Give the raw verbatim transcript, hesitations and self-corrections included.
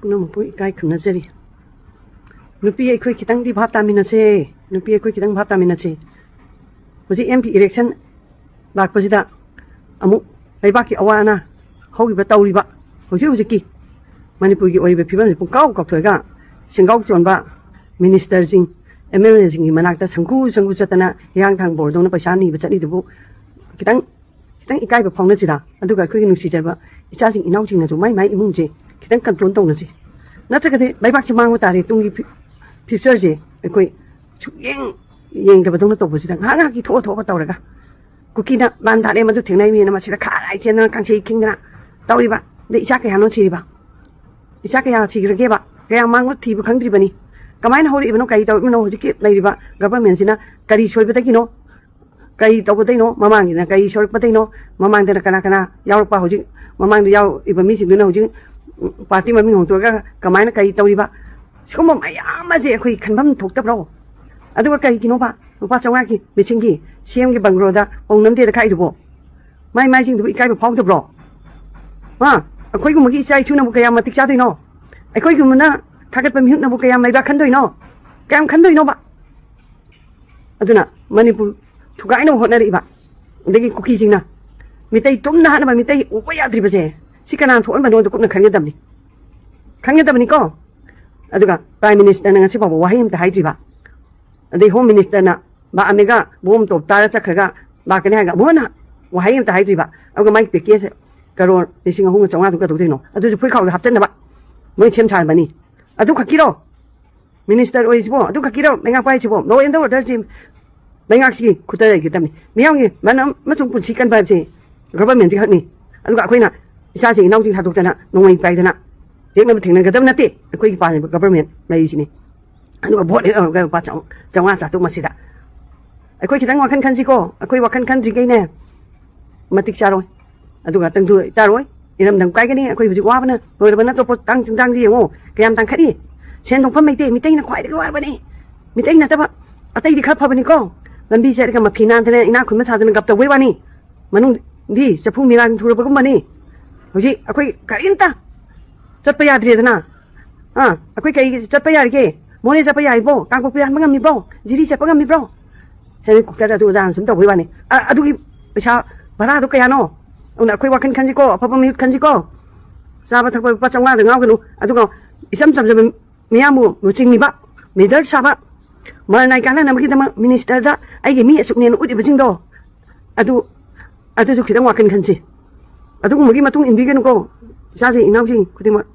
ꯄꯨꯝꯅꯃꯛꯄꯨ ꯏꯀꯥꯏ ꯈꯨꯝꯅꯖꯔꯤ꯫ ꯅꯨꯄꯤ ꯑꯩꯈꯣꯏ ꯈꯤꯇꯪꯗꯤ ꯚꯥꯞ ꯇꯥꯃꯤꯟꯅꯁꯦ꯫ ꯅꯨꯄꯤ ꯑꯩꯈꯣꯏ ꯈꯤꯇꯪ ꯚꯥꯞ ꯇꯥꯃꯤꯟꯅꯁꯦ꯫ ꯍꯧꯖꯤꯛ M P election ꯂꯥꯛꯄꯁꯤꯗ ꯑꯃꯨꯛ ꯂꯩꯕꯥꯛꯀꯤ ꯑꯋꯥ ꯑꯅꯥ ꯍꯧꯔꯤꯕ ꯇꯧꯔꯤꯕ ꯍꯧꯖꯤꯛ ꯍꯧꯖꯤꯛꯀꯤ ꯃꯅꯤꯄꯨꯔꯒꯤ ꯑꯣꯏꯔꯤꯕ ꯐꯤꯕꯝꯁꯤ ꯄꯨꯡꯀꯥꯎ ꯀꯥꯎꯊꯣꯛꯑꯒ ꯁꯦꯡꯒꯥꯎ ꯆꯣꯟꯕ ministerꯁꯤꯡ, MLAꯁꯤꯡꯒꯤ ꯃꯅꯥꯛꯇ ꯁꯪꯒꯨ ꯁꯪꯒꯨ ꯆꯠꯇꯅ ꯍꯤꯌꯥꯡ ꯊꯥꯡ ꯕꯣꯔꯗꯧꯅ ꯄꯩꯁꯥ ꯅꯤꯕ ꯆꯠꯂꯤꯗꯨꯕꯨ ꯈꯤꯇꯪ, ꯈꯤꯇꯪ ꯏꯀꯥꯏꯕ ꯐꯥꯎꯅꯁꯤꯔꯥ? ꯑꯗꯨꯒ ꯑꯩꯈꯣꯏꯒꯤ ꯅꯨꯡꯁꯤꯖꯕ ꯏꯆꯥꯁꯤꯡ ꯏꯅꯥꯎꯁꯤꯡꯅꯁꯨ ꯃꯥꯏ ꯃꯥꯏ ꯏꯃꯨꯡꯁꯦ ꯈꯤꯇꯪ control ꯇꯧꯅꯁꯤ꯫ ꯅꯠꯇ꯭ꯔꯒꯗꯤ ꯂꯩꯕꯥꯛꯁꯤ ꯃꯥꯡꯕ ꯇꯥꯔꯦ꯫ ꯇꯨꯡꯒꯤ ꯐꯤ-, futureꯁꯦ ꯑꯩꯈꯣꯏ ꯁꯨꯛꯌꯦꯡ ꯌꯦꯡꯗꯕꯗꯧꯅ ꯇꯧꯕꯁꯤꯗ ꯉꯥꯏꯍꯥꯛ ꯉꯥꯏꯍꯥꯛꯀꯤ ꯊꯣꯛꯑ ꯊꯣꯛꯑꯒ ꯇꯧꯔꯒ ꯀꯨꯀꯤꯅ ꯂꯥꯟ ꯊꯥꯔꯦ, ꯃꯗꯨ ꯊꯦꯡꯅꯩ ꯃꯤꯅ ꯃꯁꯤꯗ ꯈꯥꯔꯥꯏ ꯆꯦꯟꯗꯅ ꯀꯥꯡꯁꯩ ꯈꯤꯡꯗꯅ ꯇꯧꯔꯤꯕ꯫ ꯑꯗꯩ ꯏꯆꯥ ꯀꯌꯥꯅꯣ ꯁꯤꯔꯤꯕ? ꯏꯆꯥ ꯀꯌꯥ ꯁꯤꯈ꯭ꯔꯒꯦꯕ? ꯀꯌꯥ ꯃꯥꯡꯕ ꯊꯤꯕ ꯈꯪꯗ꯭ꯔꯤꯕꯅꯤ꯫ ꯀꯃꯥꯏꯅ ꯍꯧꯔꯛꯏꯕꯅꯣ? ꯀꯔꯤ ꯇꯧꯔꯤꯕꯅꯣ? ꯍꯧꯖꯤꯛꯀꯤ ꯂꯩꯔꯤꯕ governmentꯁꯤꯅ ꯀꯔꯤ ꯁꯣꯏꯕꯗꯒꯤꯅꯣ? ꯀꯔꯤ ꯇꯧꯕꯗꯩꯅꯣ? ꯃꯃꯥꯡꯒꯤꯅ ꯀꯔꯤ ꯁꯣꯏꯔꯛꯄꯗꯩꯅꯣ? ꯃꯃꯥꯡꯗꯅ ꯀꯅꯥ ꯀꯅꯥ ꯌꯥꯎꯔꯛꯄ? ꯍꯧꯖꯤꯛ ꯃꯃꯥꯡꯗ ꯌꯥꯎꯔꯤꯕ ꯃꯤꯁꯤꯡꯗꯨꯅ ꯍꯧꯖꯤꯛ, ꯎꯝ, party ꯃꯃꯤꯡ ꯍꯣꯡꯗꯣꯛꯑꯒ ꯀꯃꯥꯏꯅ ꯀꯔꯤ ꯇꯧꯔꯤꯕ? ꯁꯤꯒꯨꯝꯕ ꯃꯌꯥꯝ ꯑꯃꯁꯦ ꯑꯩꯈꯣꯏ ꯈꯟꯐꯝ ꯊꯣꯛꯇꯕ꯭ꯔꯣ? ꯑꯗꯨꯒ ꯀꯩꯒꯤꯅꯣꯕ ꯂꯨꯄꯥ ꯆꯥꯝꯃꯉꯥꯒꯤ ꯃꯤꯁꯤꯡꯒꯤ CMꯒꯤ ꯕꯪꯒ꯭ꯂꯣꯗ ꯄꯧ ꯅꯝꯗꯦꯗ ꯈꯥꯛꯏꯗꯨꯕꯣ? ꯃꯥꯏ ꯃꯥꯏꯁꯤꯡꯗꯨꯕꯨ ꯏꯀꯥꯏꯕ ꯐꯥꯎꯗꯕ꯭ꯔꯣ? ꯍꯥ? ꯑꯩꯈꯣꯏꯒꯨꯝꯕꯒꯤ ꯏꯆꯥ ꯏꯁꯨꯅꯕꯨ ꯀꯌꯥꯝ ꯃꯇꯤꯛ ꯆꯥꯗꯣꯏꯅꯣ? ꯑꯩꯈꯣꯏꯒꯨꯝꯕꯅ ꯊꯥꯒꯠꯄ ꯃꯤꯍꯨꯠꯅꯕꯨ ꯀꯌꯥꯝ ꯂꯩꯕ꯭ꯔꯥ ꯈꯟꯗꯣꯏꯅꯣ? ꯀꯌꯥꯝ ꯈꯟꯗꯣꯏꯅꯣꯕ? ꯑꯗꯨꯅ ꯃꯅꯤꯄꯨꯔ ꯊꯨꯒꯥꯏꯅꯕ ꯍꯣꯠꯅꯔꯛꯏꯕ, ꯑꯗꯒꯤ ꯀꯨꯀꯤꯁꯤꯡꯅ ꯃꯤꯇꯩ ꯇꯨꯝꯅ ꯍꯥꯠꯅꯕ, ꯃꯤꯇꯩ ꯎꯕ ꯌꯥꯗ꯭ꯔꯤꯕꯁꯦ, ꯁꯤ ꯀꯅꯥꯅ ꯊꯣꯛꯍꯟꯕꯅꯣꯗꯣ ꯀꯨꯞꯅ ꯈꯟꯒꯗꯕꯅꯤ, ꯈꯟꯒꯗꯕꯅꯤꯀꯣ꯫ ꯑꯗꯨꯒ Prime Ministerꯅ ꯉꯁꯤ ꯐꯥꯎꯕ ꯋꯥꯍꯩ ꯑꯃꯇ ꯍꯥꯏꯗ꯭ꯔꯤꯕ, ꯑꯗꯩ Home Ministerꯅ ꯂꯥꯛꯑꯝꯃꯦꯒ ꯕꯣꯝ ꯇꯣꯞ ꯇꯥꯔ ꯆꯠꯈ꯭ꯔꯒ ꯂꯥꯛꯀꯅꯤ ꯍꯥꯏꯔꯒ ꯑꯃꯨꯛ ꯍꯟꯅ ꯋꯥꯍꯩ ꯑꯃꯇ ꯍꯥꯏꯗ꯭ꯔꯤꯕ, ꯑꯗꯨꯒ ꯃꯥꯒꯤ package ꯀꯔꯣꯔ ꯂꯤꯁꯤꯡ ꯑꯍꯨꯝꯒ ꯆꯥꯝꯃꯉꯥꯗꯨ ꯀꯩꯗꯧꯗꯣꯏꯅꯣ? ꯑꯗꯨꯁꯨ ꯐꯨꯔꯤꯠꯈꯥꯎꯗ ꯍꯥꯞꯆꯟꯅꯕ ꯃꯣꯏ ꯁꯦꯝ ꯁꯥꯔꯝꯕꯅꯤ꯫ ꯑꯗꯨ ꯈꯛꯀꯤꯔꯣ minister ꯑꯣꯏꯁꯤꯕꯣ? ꯑꯗꯨ ꯈꯛꯀꯤꯔꯣ ꯂꯩꯉꯥꯛꯄ ꯍꯥꯏꯁꯤꯕꯣ? Law and orderꯁꯤ ꯂꯩꯉꯥꯛꯁꯤꯒꯤ ꯈꯨꯠꯇ ꯂꯩꯒꯗꯕꯅꯤ꯫ ꯃꯤꯌꯥꯝꯒꯤ ꯃꯅꯝ ꯑꯃꯁꯨꯡ ꯄꯨꯟꯁꯤ ꯀꯟꯕ ꯍꯥꯏꯕꯁꯤ governmentꯁꯤ ꯈꯛꯅꯤ꯫ ꯑꯗꯨꯒ ꯑꯩꯈꯣꯏꯅ ꯏꯆꯥꯁꯤꯡ ꯏꯅꯥꯎꯁꯤꯡ ꯊꯥꯗꯣꯛꯇꯅ ꯅꯣꯡꯃꯩ ꯄꯥꯏꯗꯅ ꯌꯦꯛꯅꯕ ꯊꯦꯡꯅꯒꯗꯕ ꯅꯠꯇꯦ꯫ ꯑꯩꯈꯣꯏꯒꯤ ꯄꯥꯜꯂꯤꯕ government ꯂꯩꯔꯤꯁꯤꯅꯤ꯫ ꯑꯗꯨꯒ vote ꯍꯦꯛ ꯂꯧꯔꯒ ꯂꯨꯄꯥ ꯆꯥꯝ-, ꯆꯥꯝꯃꯉꯥ ꯆꯥꯇ꯭ꯔꯨꯛ ꯃꯁꯤꯗ ꯑꯩꯈꯣꯏ ꯈꯤꯇꯪ ꯋꯥꯈꯜ ꯈꯟꯁꯤꯀꯣ꯫ ꯑꯩꯈꯣꯏ ꯋꯥꯈꯜ ꯈꯟꯗ꯭ꯔꯤꯈꯩꯅꯦ ꯃꯇꯤꯛ ꯆꯥꯔꯣꯏ꯫ ꯑꯗꯨꯒ ꯇꯪꯗꯨ ꯇꯥꯔꯣꯏ꯫ ꯏꯔꯝꯗꯝ ꯀꯥꯏꯒꯅꯤ꯫ ꯑꯩꯈꯣꯏ ꯍꯧꯖꯤꯛ ꯋꯥꯕꯅ ꯂꯣꯏꯔꯕ ꯅꯠꯇ꯭ꯔꯣ? ꯄꯣꯠ ꯇꯥꯡ ꯆꯤꯡꯇꯥꯡꯁꯤ ꯌꯦꯡꯉꯣ, ꯀꯌꯥꯝ ꯇꯥꯡꯈꯠꯂꯤ꯫ ꯁꯦꯟ ꯊꯣꯛꯐꯝ ꯂꯩꯇꯦ꯫ ꯃꯤꯇꯩꯅ ꯈ꯭ꯋꯥꯏꯗꯒꯤ ꯋꯥꯔꯕꯅꯤ꯫ ꯃꯤꯇꯩ ꯅꯠꯇꯕ ꯑꯇꯩꯗꯤ ꯈꯔ ꯐꯕꯅꯤꯀꯣ꯫ ꯂꯝꯕꯤ ꯆꯠꯂꯒ ꯃꯐꯤ ꯅꯥꯟꯗꯅ ꯏꯅꯥꯛ ꯈꯨꯟꯕ ꯁꯥꯗꯅ ꯒꯞ ꯇꯧꯕꯩ ꯋꯥꯅꯤ꯫ ꯃꯅꯨꯡꯗꯤ ꯆꯐꯨ ꯃꯤꯔꯥꯡ ꯊꯨꯔꯕꯒꯨꯝꯕꯅꯤ꯫ ꯍꯧꯖꯤꯛ ꯑꯩꯈꯣꯏ ꯀꯔꯤꯝꯇ ꯆꯠꯄ ꯌꯥꯗ꯭ꯔꯦꯗꯅ꯫ ꯑꯥ, ꯑꯩꯈꯣꯏ ꯀꯩ ꯆꯠꯄ ꯌꯥꯔꯤꯒꯦ? ꯃꯣꯔꯦ ꯆꯠꯄ ꯌꯥꯔꯤꯕꯣ? ꯀꯥꯡꯄꯣꯛꯄꯤ ꯍꯟꯕ ꯉꯝꯃꯤꯕ꯭ꯔꯣ? ꯖꯤꯔꯤ ꯆꯠꯄ ꯉꯝꯃꯤꯕ꯭ꯔꯣ? ꯍꯦꯂꯤꯀꯣꯞꯇꯔ ꯑꯗꯨ ꯑꯗꯥ ꯁꯨꯝ ꯇꯧꯕꯩ ꯋꯥꯅꯤ꯫ ꯑ-, ꯑꯗꯨꯒꯤ ꯄꯩꯁꯥ ꯚꯔꯥꯗꯣ ꯀꯌꯥꯅꯣ? ꯑꯗꯨꯅ ꯑꯩꯈꯣꯏ ꯋꯥꯈꯜ ꯈꯟꯁꯤꯀꯣ, ꯑꯐꯕ ꯃꯤꯍꯨꯠ ꯈꯟꯁꯤꯀꯣ꯫ ꯆꯥꯕ ꯊꯛꯄ ꯂꯨꯄꯥ ꯆꯥꯝꯃꯉꯥꯗ ꯉꯥꯎꯒꯅꯨ꯫ ꯑꯗꯨꯒ ꯏꯆꯝ ꯆꯝꯖꯕ ꯃꯤꯌꯥꯝꯕꯨ ꯂꯨꯆꯤꯡꯉꯤꯕ, ꯃꯤꯗꯜ ꯁꯥꯕ, ꯃꯔꯅꯥꯏ ꯀꯥꯟꯅꯅꯕꯒꯤꯗꯃꯛ ꯃꯤꯅꯤꯁꯇꯔꯗ ꯑꯩꯒꯤ ꯃꯤ ꯑꯁꯨꯛꯅꯦꯅ ꯎꯠꯂꯤꯕꯁꯤꯡꯗꯣ, ꯑꯗꯨ, ꯑꯗꯨꯁꯨ ꯈꯤꯇꯪ ꯋꯥꯈꯜ ꯈꯟꯁꯤ꯫ ꯑꯗꯨꯒꯨꯝꯕꯒꯤ ꯃꯇꯨꯡ ꯏꯟꯕꯤꯒꯅꯨꯀꯣ, ꯏꯆꯥꯁꯤꯡ ꯏꯅꯥꯎꯁꯤꯡ ꯈꯨꯗꯤꯡꯃꯛ꯫